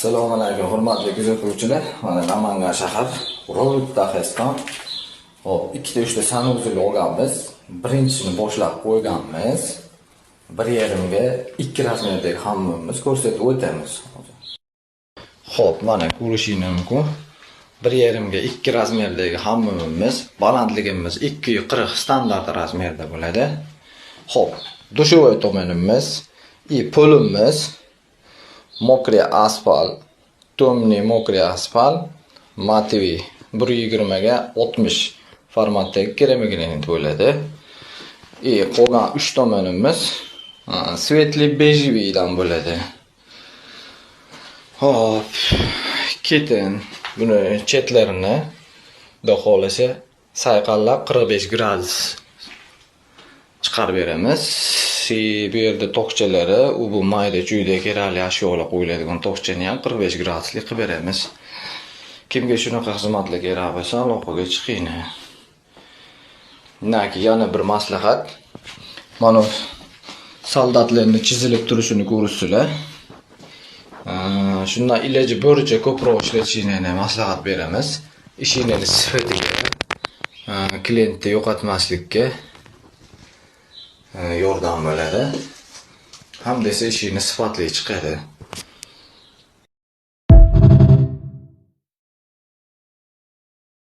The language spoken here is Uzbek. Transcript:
Assalomu alaykum, hurmatli kuzatuvchilar. Mana Namangan shahar, Robot Dageston. Hop, ikkita uchta санузел olganmiz. Birinchisini boshlab qo'yganmiz. 1,5 ga 2 размер dagi hammomimiz ko'rsatib o'tamiz. Xo'p, mana ko'rishingiz mumkin. 1,5 ga 2 размер dagi hammomimiz, balandligimiz 240 standart размер da bo'ladi. Xo'p, душевой tomonimiz и polimiz мокрый asfalt, темный мокрый asfalt, матовый 1,20 ga 60 formatdagi keramik bo'ladi. И qolgan 3 tomonimiz светлый бежевый dan bo'ladi. Hop, ketin buni chetlarini, xudo xohlasa, sayqallab 45 gradus chiqarib beramiz. Bu yerda tokchalari, u bu mayda chuyda kerakli ashyolar qo'yiladigan tokchani ham 45 gradusli qilib beramiz. Kimga shunaqa xizmatlar kerak bo'lsa, aloqaga chiqing. Naki yana bir maslahat. Mana soldatlarni chizilib turishini ko'ribsizlar. Shundan iloji boricha ko'proq ishlatishinglarni maslahat beramiz. Ishinglarni sifatiga, klientni yo'qotmaslikka yordam bo'ladi. Ham desa ishingni sifatli chiqadi.